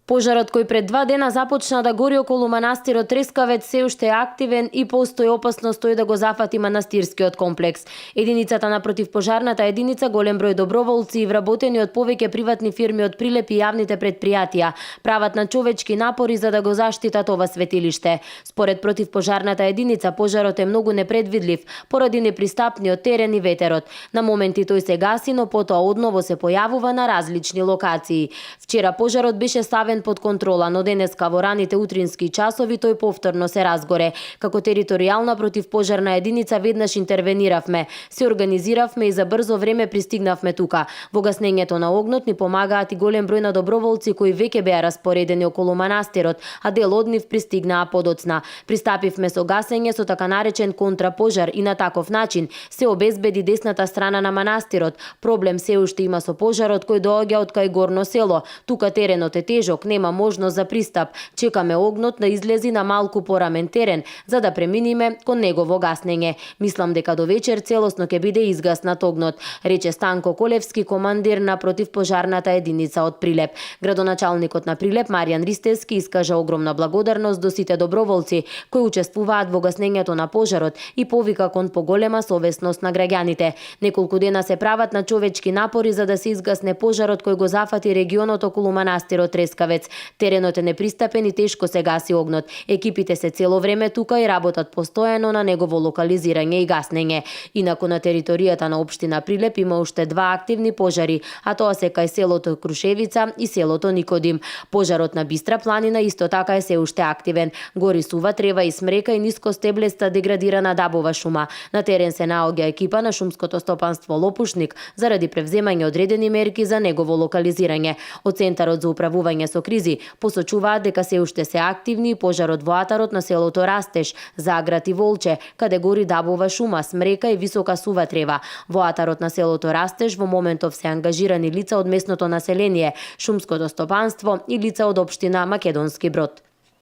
Пожарот кој пред 2 дена започна да гори околу манастирот Трескавец се уште е активен и постои опасност тој да го зафати манастирскиот комплекс. Единицата на противпожарната единица, голем број доброволци и вработени од повеќе приватни фирми од Прилеп и јавните предпријатија прават на човечки напори за да го заштитат ова светилиште. Според противпожарната единица, пожарот е многу непредвидлив поради непристапниот терен и ветерот. На моменти тој се гаси, но потоа одново се појавува на различни локации. Вчера пожарот беше ставен под контрола, но денеска во раните утрински часови тој повторно се разгоре. Како територијална противпожарна единица веднаш интервениравме, се организиравме и за брзо време пристигнавме тука. Во гаснењето на огнот ни помагаат и голем број на доброволци кои веќе беа распоредени околу манастирот, а дел од нив пристигнаа подоцна. Пристапивме со гасење со така наречен контрапожар и на таков начин се обезбеди десната страна на манастирот. Проблем се уште има со пожарот кој доаѓа од кај Горно село. Тука теренот е тежок, нема можност за пристап. Чекаме огнот да излези на малку порамен терен за да преминиме кон негово гаснење. Мислам дека до вечер целосно ќе биде изгаснат огнот, рече Станко Колевски, командир на противпожарната единица од Прилеп. Градоначалникот на Прилеп Маријан Ристевски искажа огромна благодарност до сите доброволци кои учествуваат во гаснењето на пожарот и повика кон поголема совесност на граѓаните. Неколку дена се прават на човечки напори за да се изгасне пожарот кој го зафати регионот околу манастирот Трескавец. Теренот е непристапен и тешко се гаси огнот. Екипите се цело време тука и работат постојано на негово локализирање и гаснење. Инаку на територијата на општина Прилеп има уште 2 активни пожари, а тоа се кај селото Крушевица и селото Никодим. Пожарот на Бистра планина исто така е се уште активен. Гори сува трева и смрека и ниско стеблеста деградирана дабова шума. На терен се наоѓа екипа на шумското стопанство Лопушник заради превземање одредени мерки за негово локализирање. Од Центарот за управување со кризи посочуваат дека се уште се активни пожарот во атарот на селото Растеж, Заград и Волче, каде гори дабова шума, смрека и висока сува трева. Во атарот на селото Растеж во моментов се ангажирани лица од местното население, шумското стопанство и лица од општина Македонски Брод.